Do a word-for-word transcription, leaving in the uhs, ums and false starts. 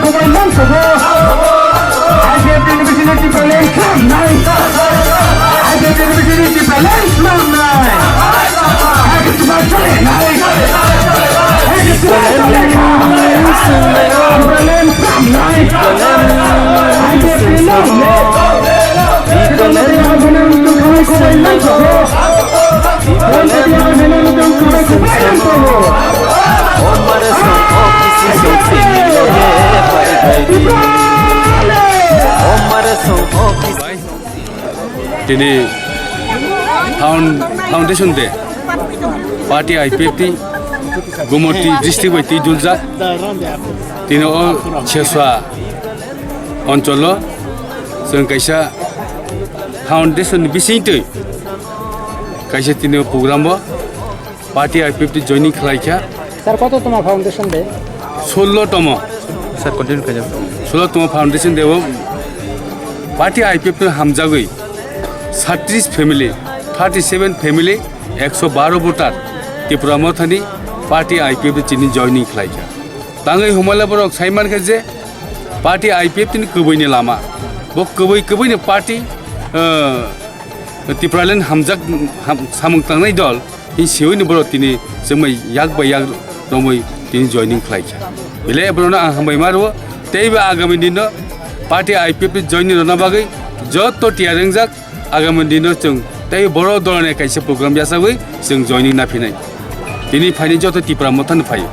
Kubai Lamsogo. I P F T ni bisingtwi Tipraland khamnai. I P F T ni bisingtwi Tipraland khamnai. Tipraland khamnai. I P F T no. Tini found-, foundation day party I P F T Gumoti district bai twi duljak. Tini o Cheswa oncholo chwng kaisa foundation ni bisingtwi kaisa tini o program o party I P F T joining khlai kha. Sir, koto toma foundation day? Sullo tomo. Sir, continue khaijak. Sullo tomo foundation day o party I P F T hamjagwi satris family, thirty seven family, ekso baro voter Tipra Mothani party I P F T chini joining khlai kha. Tangwi humala borok sai man kha je party I P F T ni kwbwi ni lama. Bo kwbwi kwbwi ni party, eh, Tipraland hamjak, ham-, samung tangnai dol, hini siwi ni borok tini chwngmai yak bai yak romwi tini joining khlai kha. Belai borokno ang hambai ma rwo, tei bo agami dino party I P F T joining rwna bagwi joto tiyar wngjak, agami dino chwng tei borok dolni kaisa program yachagwi chwng joining na phinai. Tini phaini joto Tipra Mothano phaio.